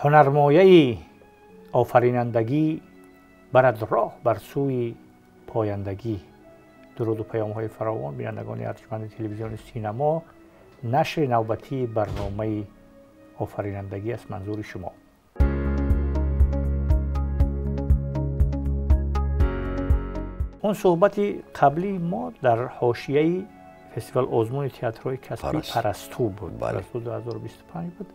Ҳунармояи офаринандагӣ барад роҳ бар сӯи пояндагӣ. Дуруду паёмҳои фаровон бинандагони арҷманди телевизиони синамо, нашри навбатии барномаи офаринандагӣ аст манзури шумо. Он суҳбати қаблии мо дар ҳошияи фестивал озмуни театрҳои касбии Парасту буд. Парасту 2025 буд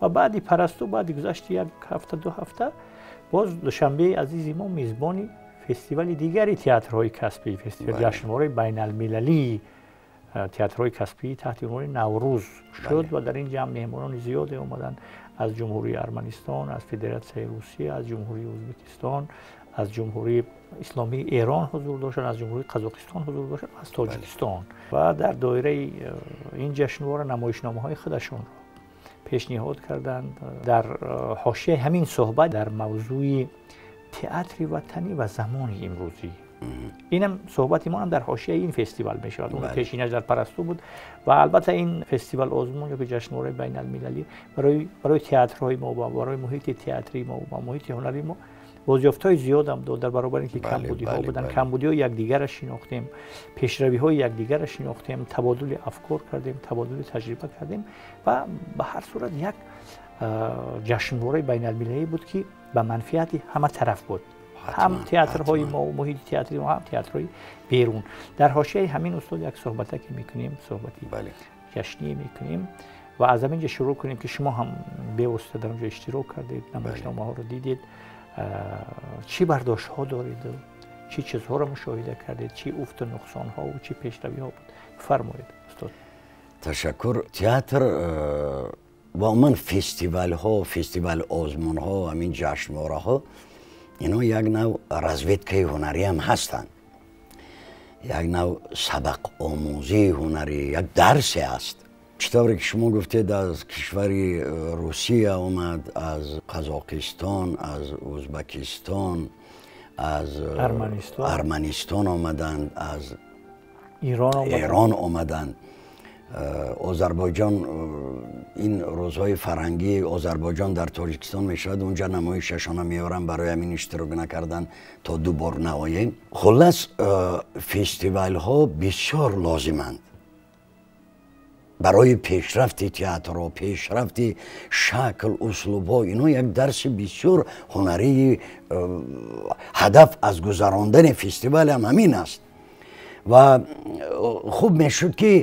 ва баъди Парасту, баъди гузашти як ҳафта, ду ҳафта, боз Душанбеи азизи мо мизбони фестивали дигари театрҳои касбӣ, фестивали ҷашнвораи байналмилалии театрҳои касбӣ таҳти унвони Наврӯз шуд ва дар ин ҷамъ меҳмонони зиёде омаданд аз Ҷумҳурии Арманистон, аз Федератсияи Русия, аз Ҷумҳурии Ӯзбекистон, аз Ҷумҳурии Исломии Эрон ҳузур доштанд, аз Ҷумҳурии Қазоқистон ҳузур доштанд, аз Тоҷикистон. Ва дар доираи ин ҷашнвора намоишномаҳои худашонро пешниҳод карданд. Дар ҳошияи ҳамин суҳбат дар мавзӯи театри ватанӣ ва замони имрӯзӣ, инам суҳбати мо ҳам дар ҳошияи ин фестивал мешавад. Он пешинаш дар Парасту буд ва албатта ин фестивал озмун ё ҷашнвораи байналмилалӣ барои театрҳои мо ва барои муҳити театрии мо ва муҳити ҳунарии мо бозёфтҳои зиёдам дод. Дар баробари инки камбудиҳо буданд, камбудиҳои якдигарро шинохтем, пешравиҳои якдигарро шинохтем, табодули афкор кардем, табодули таҷриба кардем ва ба ҳар сурат як ҷашнвораи байналмилалӣ буд, ки ба манфиати ҳама тараф буд. Ҳам театрҳои мо, муҳити театри мо, ҳам театрҳои берун. Дар ҳошияи ҳамин устод як суҳбате ки мекунем, суҳбати ҷашнӣ мекунем ва аз ҳамин ҷо шурӯъ кунем, ки шумо ҳам бевосита дар он ҷо иштирок кардед, намоишномаҳоро дидед, чӣ бардоштҳо доред, чӣ чизҳоро мушоҳида кардед, чӣ уфту нуқсонҳо ва чӣ пешравиҳо буд? Бифармоед устод. Ташаккур. Театр ва умуман фестивалҳо, фестивал озмунҳо, ҳамин ҷашнвораҳо, инҳо як нав разведкаи ҳунарӣ ҳам ҳастанд, як нав сабақомӯзии ҳунарӣ, як дарсе аст. Чӣ тавре ки шумо гуфтед, аз кишвари Русия омад, аз Қазоқистон, аз Ӯзбекистон, аз Арманистон омаданд, аз Эрон омаданд, Озарбойҷон. Ин рӯзҳои фарҳангии Озарбойҷон дар Тоҷикистон мешавад, унҷа намоишашона меоранд, барои ҳамин иштирок накардан то ду бор наоем. Хуллас, фестивалҳо бисёр лозиманд барои пешрафти театрҳо, пешрафти шакл, услубҳо. Инҳо як дарси бисёр ҳунарии, ҳадаф аз гузарондани фестивал ҳам ҳамин аст. Ва хуб мешуд, ки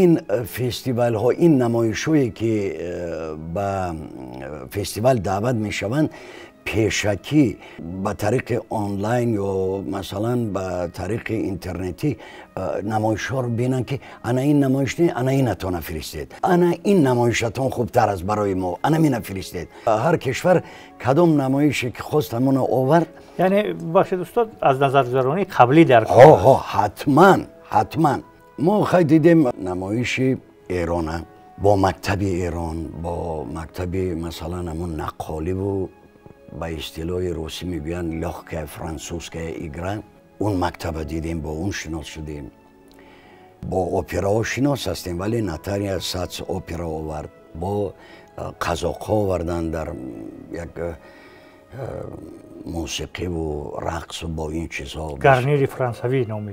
ин фестивалҳо, ин намоишҳое ки ба фестивал даъват мешаванд, пешакӣ ба тариқи онлайн ё масалан ба тариқи интернетӣ намоишҳоро бинанд, ки ана ин намоиш не, ана инатона фиристед, ана ин намоишатон хубтар аст барои мо, ана мина фиристед. Ҳар кишвар кадом намоише ки хост, ҳамона овард. Яъне, бахшед устод, аз назаргузаронии қаблӣ дар ҳо, ҳатман, ҳатман. Мо хай дидем намоиши Эрона бо мактаби Эрон, бо мактаби масалан ҳамон наққоливу ба истилоҳи русӣ мегӯянд лёгкая французская игра, он мактаба дидем, бо он шинос шудем. Бо операҳо шинос ҳастем, вале Наталия Сац опера овард, бо қазоқҳо оварданд дар як мусиқиву рақсу бо ин чизҳо. Гарнири франсавӣ номи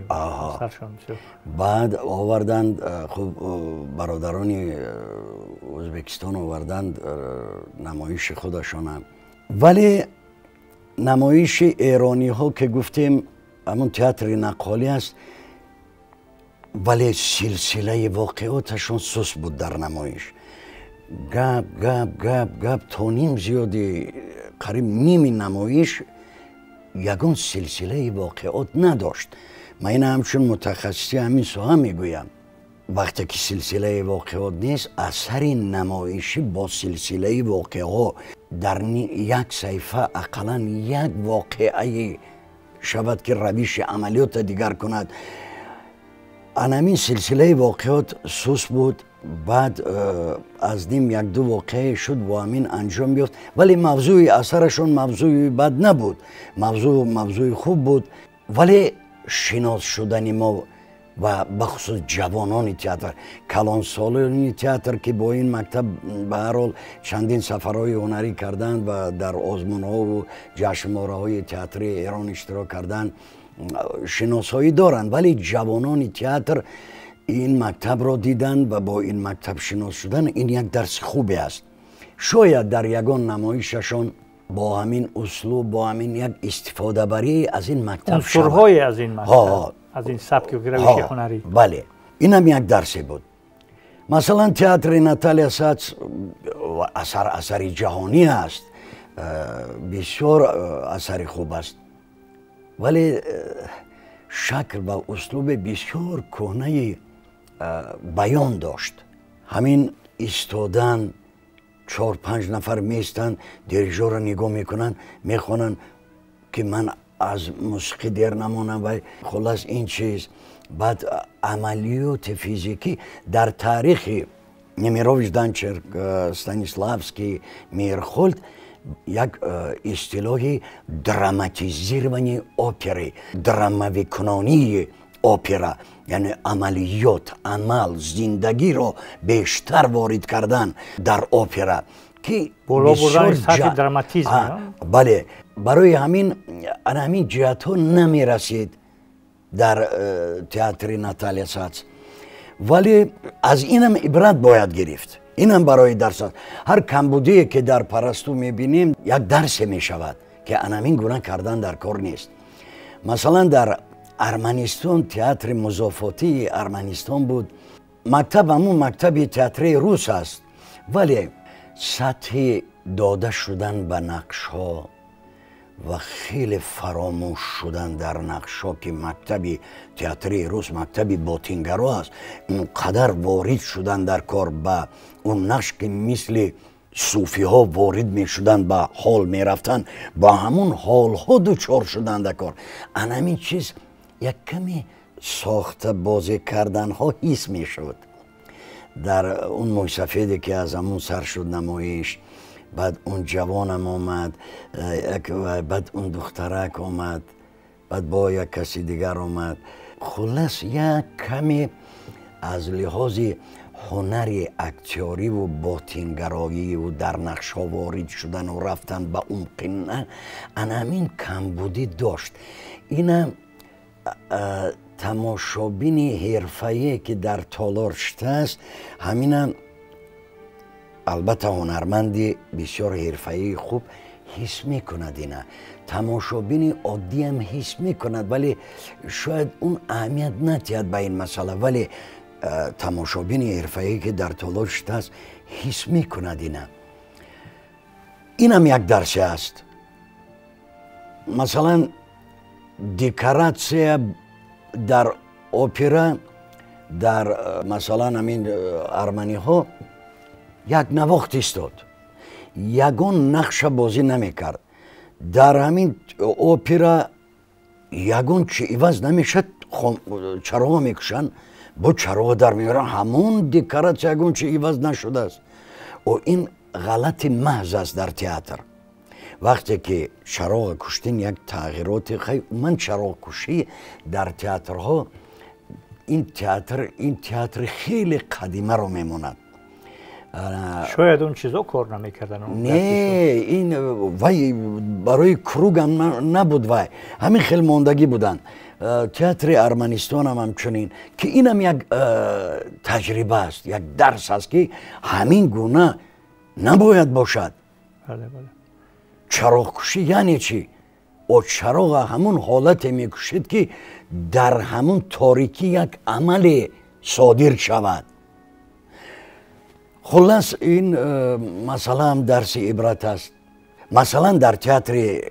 баъд оварданд. Хуб, бародарони Ӯзбекистон оварданд намоиши худашона. Вале намоиши эрониҳо ки гуфтем, ҳамон театри наққолӣ аст, вале силсилаи воқеоташон сус буд дар намоиш. Гап, гап, гап, гап то ним зиёди, қариб ними намоиш ягон силсилаи воқеот надошт. Ман ина ҳамчун мутахассиси ҳамин соҳа мегӯям. Вақте ки силсилаи воқеот нест, асари намоишӣ бо силсилаи воқеаҳо дар як саҳифа ақаллан як воқеае шавад, ки равиши амалиётро дигар кунад. Анамин силсилаи воқеот сус буд. Баъд аз ним як-ду воқеае шуд, бо ҳамин анҷом ёфт, вале мавзӯи асарашон мавзӯи бад набуд, мавзӯъ мавзӯи хуб буд, вале шинос шудани мо Ва бахусус ҷавонони театр, калонсолони театр, ки бо ин мактаб ба ҳар ҳол чандин сафарҳои ҳунарӣ карданд ва дар озмунҳову ҷашнвораҳои театрии Эрон иштирок карданд, шиносоӣ доранд, вале ҷавонони театр ин мактабро диданд ва бо ин мактаб шинос шудан ин як дарси хубе аст. Шояд дар ягон намоишашон бо ҳамин услуб, бо ҳамин як истифодабарӣ аз ин мактаб, унсурҳое аз ин мактаб, аз ин сабки равиши ҳунарӣ. Бале, инам як дарсе буд. Масалан, театри Наталия Сац асар асари ҷаҳонӣ аст, бисёр асари хуб аст, вале шакл ва услуби бисёр кӯҳнаи баён дошт. Ҳамин истодан, 4-5 нафар меистанд, дирижёрро нигоҳ мекунанд, мехонанд ки ман аз мусиқӣ дер намонам ва хуллас ин чиз. Баъд амалиёти физикӣ дар таърихи Немирович Данченко, Станиславский, Мейерхольд як истилоҳи драматизирование оперы, драмавикунонии опера, яъне амалиёт, амал, зиндагиро бештар ворид кардан дар опера, ки боло бурдани сатҳи драматизм. Бале, барои ҳамин ана ҳамин ҷиҳатҳо намерасид дар театри Наталия Сац. Вале аз инам ибрат бояд гирифт, инам барои дарс аст. Ҳар камбудие ки дар Парасту мебинем, як дарсе мешавад ки ана ҳамин гуна кардан дар кор нест. Масалан, дар Арманистон театри музофотии Арманистон буд. Мактаб ҳамун мактаби театрии рус аст, вале сатҳи дода шудан ба нақшҳо ва хеле фаромӯш шудан дар нақшҳо, ки мактаби театрии рус мактаби ботингаро аст, он қадар ворид шудан дар кор ба он нақш, ки мисли суфиҳо ворид мешуданд, ба ҳол мерафтанд, ба ҳамун ҳолҳо дучор шудан дар кор. Ана ҳамин чиз як каме сохта бозӣ карданҳо ҳис мешуд дар он мӯйсафеде ки аз ҳамун сар шуд намоиш. Баъд он ҷавонам омад, баъд он духтарак омад, баъд бо як каси дигар омад. Хуллас, як каме аз лиҳози ҳунари актёриву ботингароиву дар нақшҳо ворид шудану рафтан ба умқи ана ҳамин камбудӣ дошт. Ина тамошобини ҳирфае ки дар толор шитааст, ҳамина албатта ҳунарманди бисёр ҳирфаии хуб ҳис мекунад, ина тамошобини оддиам ҳис мекунад, вале шояд он аҳамият натиҳад ба ин масъала, вале тамошобини ҳирфаие ки дар толор шитааст ҳис мекунад ина. Инам як дарсе аст. Масалан, декоратсия дар опера, дар масалан ҳамин арманиҳо як навохт истод, ягон нақша бозӣ намекард. Дар ҳамин опера ягон чи иваз намешад, чароға мекушанд, бо чароға дар меоранд, ҳамон декоратсия ягон чи иваз нашудааст. О ин ғалати маҳз аст дар театр. Вақте ки чароға куштин, як тағйироти ман чароғкушӣ дар театрҳо, ин театр, ин театри хеле қадимаро мемонад. Шояд он чизо кор намекарданд. Не, ин вай барои кругам набуд, вай ҳамин хел мондагӣ буданд. Театри Арманистонам ҳамчунин, ки инам як таҷриба аст, як дарс аст, ки ҳамин гуна набояд бошад. Чароғкушӣ яъне чӣ? О чароға ҳамун ҳолате мекушед, ки дар ҳамун торикӣ як амале содир шавад. Хуллас, ин масъалаам дарси ибрат аст. Масалан, дар театри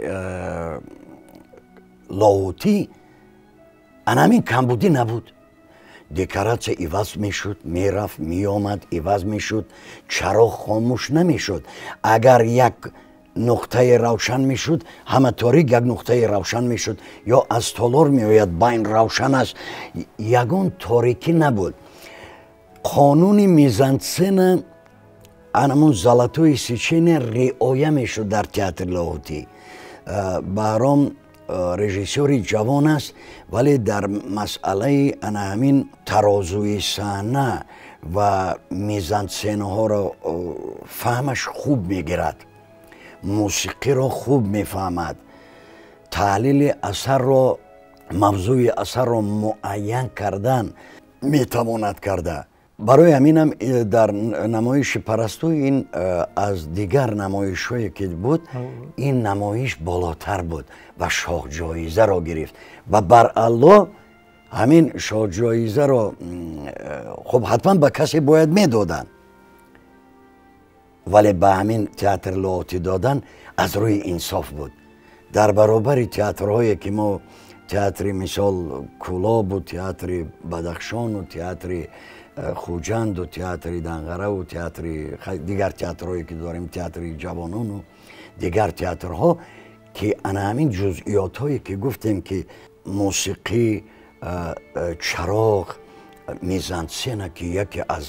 Лоҳутӣ ана ҳамин камбудӣ набуд. Декоратсия иваз мешуд, мерафт, меомад, иваз мешуд, чароғ хомӯш намешуд. Агар як нуқтаи равшан мешуд, ҳама торик як нуқтаи равшан мешуд, ё аз толор меояд, байн равшан аст, ягон торикӣ набуд. Қонуни мизансцена, анамун золотое сечение риоя мешуд дар театри Лоҳутӣ. Баҳром режиссёри ҷавон аст, вале дар масъалаи ана ҳамин тарозуи саҳна ва мизансценаҳоро фаҳмаш хуб мегирад, мусиқиро хуб мефаҳмад, таҳлили асарро, мавзӯи асарро муайян кардан метавонад карда. Барои ҳаминам дар намоиши Парасту ин аз дигар намоишҳое ки буд, ин намоиш болотар буд ва шоҳҷоизаро гирифт. Ва баралло ҳамин шоҳҷоизаро хуб ҳатман ба касе бояд медоданд, вале ба ҳамин театр Лоҳутӣ додан аз рӯи инсоф буд. Дар баробари театрҳое ки мо театри мисол Кӯлобу, театри Бадахшону, театри Хуҷанду, театри Данғараву, театри дигар театрҳое ки дорем, театри ҷавонону дигар театрҳо, ки ана ҳамин ҷузъиётҳое ки гуфтем, ки мусиқӣ, чароғ, мизансцена, ки яке аз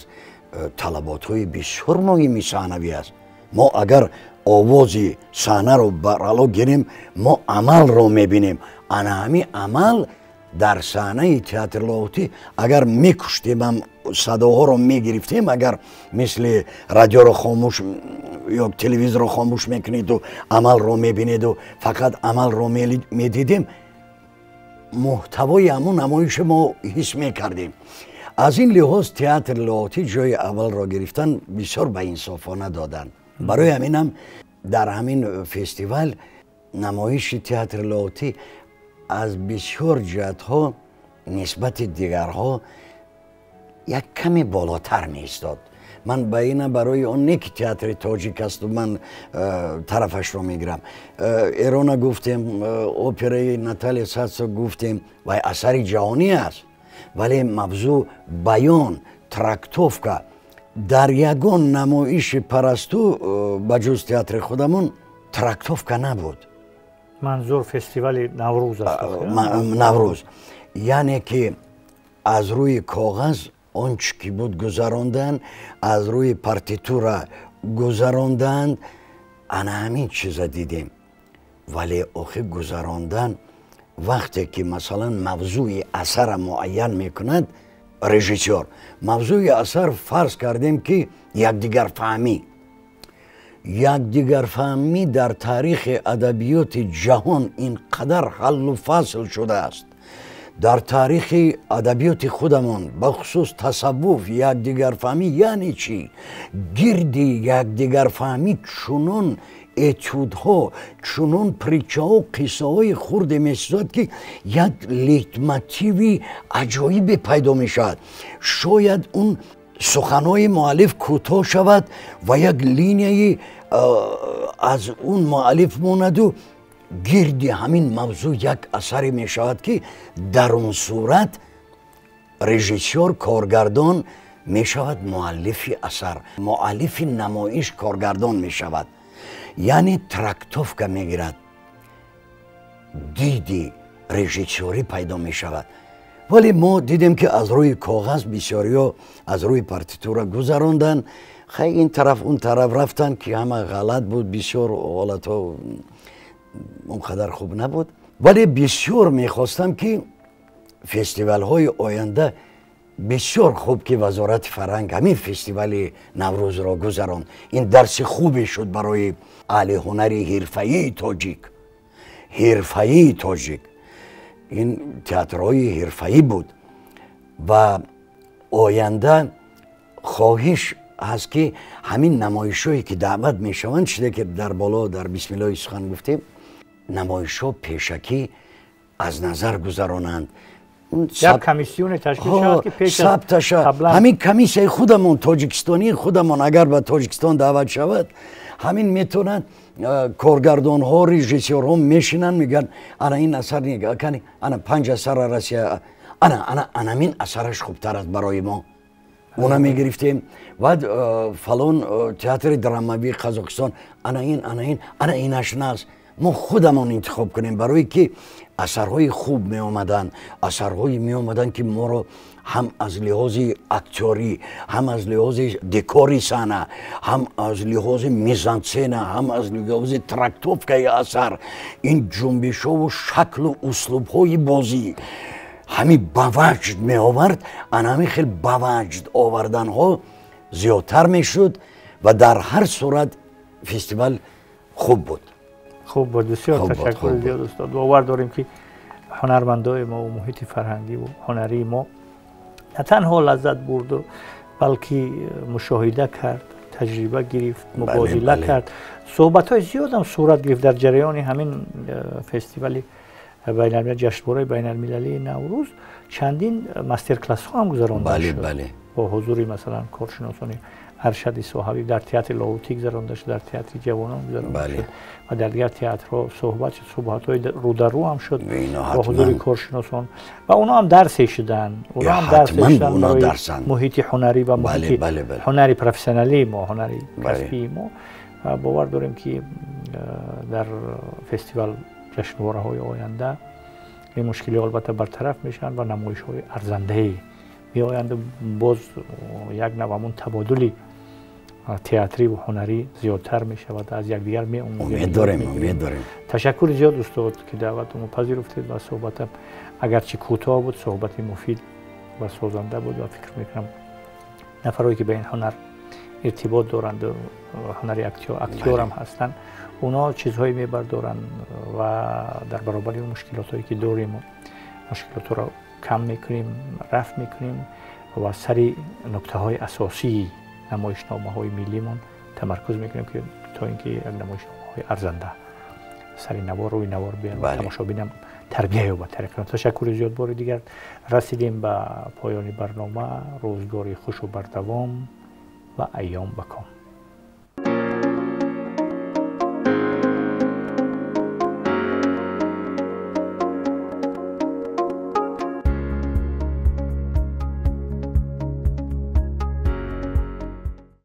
талаботҳои бисёр муҳими саҳнавӣ аст. Мо агар овози саҳнаро барало гирем, мо амалро мебинем. Ана ҳамин амал дар саҳнаи театри Лоҳутӣ агар мекуштем, садоҳоро мегирифтем, агар мисли радиоро хомӯш ё телевизорро хомӯш мекунеду амалро мебинеду фақат амалро медидем, муҳтавои ҳамон намоиши мо ҳис мекардем. Аз ин лиҳоз театри Лоҳутӣ ҷои аввалро гирифтан бисёр баинсофона доданд. Барои ҳаминам дар ҳамин фестивал намоиши театри Лоҳутӣ аз бисёр ҷиҳатҳо нисбати дигарҳо як каме болотар меистод. Ман ба ина барои он не ки театри тоҷик асту ман тарафашро мегирам. Эрона гуфтем, операи Наталия Сатсо гуфтем, вай асари ҷаҳонӣ аст, вале мавзӯъ баён, трактовка дар ягон намоиши Парасту ба ҷуз театри худамон трактовка набуд. Манзур фестивали Наврӯз аст? Наврӯз, яъне ки аз рӯи коғаз он чӣ ки буд гузаронданд, аз рӯи партитура гузаронданд, ана ҳамин чиза дидем. Вале охир гузарондан вақте ки масалан мавзӯи асара муайян мекунад режиссёр, мавзӯи асар фарз кардем ки якдигарфаҳмӣ. Якдигарфаҳмӣ дар таърихи адабиёти ҷаҳон ин қадар ҳаллу фасл шудааст. Дар таърихи адабиёти худамон, бахусус тасаввуф, якдигарфаҳмӣ яъне чӣ? Гирди якдигарфаҳмӣ чунон этюдҳо, чунон притчаҳо, қиссаҳои хурде месозад, ки як лейтмотиви аҷоибе пайдо мешавад. Шояд он суханҳои муаллиф кӯтоҳ шавад ва як линияи аз он муаллиф монаду гирди ҳамин мавзӯъ як асаре мешавад, ки дар он сурат режиссёр, коргардон мешавад муаллифи асар, муаллифи намоиш коргардон мешавад. Яъне трактовка мегирад, диди режиссёрӣ пайдо мешавад. Вале мо дидем, ки аз рӯи коғаз бисёриҳо аз рӯи партитура гузаронданд, хай ин тараф он тараф рафтанд, ки ҳама ғалат буд, бисёр ҳолатҳо он қадар хуб набуд. Вале бисёр мехостам, ки фестивалҳои оянда бисёр хуб, ки Вазорати фарҳанг ҳамин фестивали Наврӯзро гузаронд. Ин дарси хубе шуд барои аҳли ҳунари ҳирфаии тоҷик. Ҳирфаии тоҷик, ин театрҳои ҳирфаӣ буд. Ва оянда хоҳиш ҳаст, ки ҳамин намоишҳое ки даъват мешаванд, чизе ки дар боло дар бисмиллоҳи сухан гуфтем, намоишҳо пешакӣ аз назар гузаронанд. Як комиссионе ташкил шавад, ки пеш сабташа ҳамин комиссияи худамон, тоҷикистонии худамон, агар ба Тоҷикистон даъват шавад, ҳамин метавонанд коргардонҳо, режиссёрҳо мешинанд, мегӯянд: ана ин асар, ана панҷ асара Россия, ана ана анамин асараш хубтар аст барои мо, уна мегирифтем. Баъд фалон театри драмавии Қазоқистон, ана ин, ана ин, ана инаш наст. Мо худамон интихоб кунем, барое ки асарҳои хуб меомаданд, асарҳое меомаданд, ки моро ҳам аз лиҳози актёрӣ, ҳам аз лиҳози декори саҳна, ҳам аз лиҳози мизансцена, ҳам аз лиҳози трактовкаи асар, ин ҷунбишову шаклу услубҳои бозӣ ҳамин ба ваҷд меовард. Ана ҳамин хел ба ваҷд оварданҳо зиёдтар мешуд ва дар ҳар сурат фестивал хуб буд. Хуб буд. Бисёр ташаккур зиёд, устод. Бовар дорем, ки ҳунармандои мо ва муҳити фарҳангӣ ва ҳунарии мо на танҳо лаззат бурду, балки мушоҳида кард, таҷриба гирифт, мубодила кард. Суҳбатҳои зиёдам сурат гирифт дар ҷараёни ҳамин фестивали байналмилал, ҷашнвораи байналмилалии Наврӯз. Чандин мастер-классҳо ҳам гузаронда шуд бо ҳузури, масалан, коршиносони аршади соҳавӣ. Дар театри Лоҳутӣ гузаронда шуд, дар театри ҷавонон гузаронда шуд ва дар дигар театрҳо суҳбат шуд, суҳбатҳои рӯдарӯ ҳам шуд бо ҳузури коршиносон ва онҳо ҳам дарсе шуданд, онҳо ҳам дарсе шуданд барои муҳити ҳунарӣ ва муҳити ҳунари профессионалии мо, ҳунари касбии мо. Ва бовар дорем, ки дар фестивал, ҷашнвораҳои оянда ин мушкилиҳо албатта бартараф мешаванд ва намоишҳои арзандае меоянд. Боз як нав ҳамун табодули театрӣ ва ҳунарӣ зиёдтар мешавад, аз якдигар меомӯзем. Умед дорем, умед дорем. Ташаккури зиёд, устод, ки даъватмо пазируфтед ва суҳбатам агарчи кӯтоҳ буд, суҳбати муфид ва созанда буд ва фикр мекунам, нафарое ки ба ин ҳунар иртибот доранд, ҳунари актёрам ҳастанд, онҳо чизҳое мебардоранд ва дар баробари мушкилотҳое ки дорем, мушкилотҳоро кам мекунем, рафъ мекунем ва сари нуктаҳои асосии намоишномаҳои миллимон тамаркуз мекунем, ки то ин ки як намоишномаҳои арзанда сари навор, рӯи навор биёянд, тамошобинам тарбия ёбад тариқи. Ташаккури зиёд бори дигар. Расидем ба поёни барнома. Рӯзгори хушу бардавом ва айём ба ком.